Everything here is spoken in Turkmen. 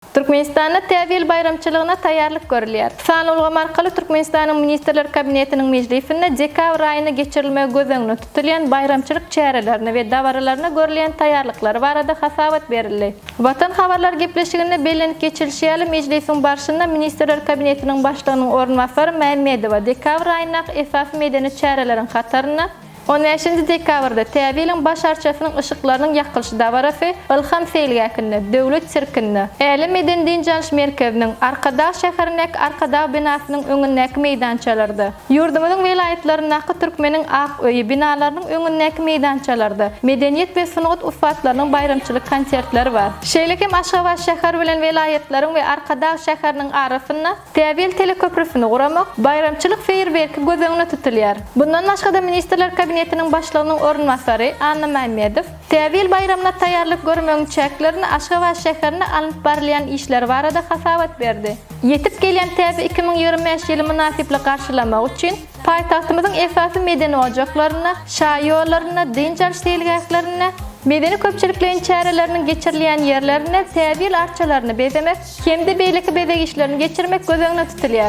Türkmenistanda Täze ýyl baýramçylygyna taýýarlyk görülýär. Sanly ulgam arkaly Türkmenistanyň Ministrler Kabinetiniň mejlisinde dekabr aýynda geçirilmegi göz öňünde tutulýan baýramçylyk çärelerine we dabaralaryna görülýän taýýarlyklary barada hasabat berildi. Watan habarlar gepleşiginde bellenip geçilişi ýaly, mejlisiň barşynda Ministrler Kabinetiniň Başlygynyň orunbasary Mämmedowa dekabr aýyndaky esasy medeni çäreleriň hatarynda, On bäşinji dekabrda Täze ýylyň baş arçasynyň yşyklarynyň ýakylyş dabarasy Ylham seýilgähinde, Döwlet sirkinde, Älem medeni-dynç alyş merkeziniň, Arkadag şäherindäki Arkadag binasynyň öňündäki meýdançalarda, ýurdumyzyň welaýatlaryndaky Türkmeniň ak öýi binalarynyň öňündäki meýdançalarda medeniýet we sungat ussatlarynyň baýramçylyk konsertleri bar. Şeýle hem Aşgabat şäheri bilen welaýatlaryň we Arkadag şäheriniň arasynda Täze ýyl teleköprüsini guramak, baýramçylyk feýerwerki göz öňünde tutulýar. Bundan başga-da Ministrler Kabinetiniň Başlygynyň orunbasary Anna Mämmedow Täze ýyl baýramyna taýýarlyk görmegiň çäklerinde Aşgabat şäherinde alnyp barylýan işler barada hasabat berdi. Ýetip gelýän täze 2025 ýyly mynasyply garşylamak üçin paýtagtymyzyň esasy medeni ojaklarynda, şaýollarynda, dynç alyş seýilgählerinde, medeni-köpçülikleýin çäreleriniň geçirilýän ýerlerinde Täze ýyl arçalaryny bezemek, hem-de beýleki bezeg işlerini geçirmek göz öňünde tutulýar.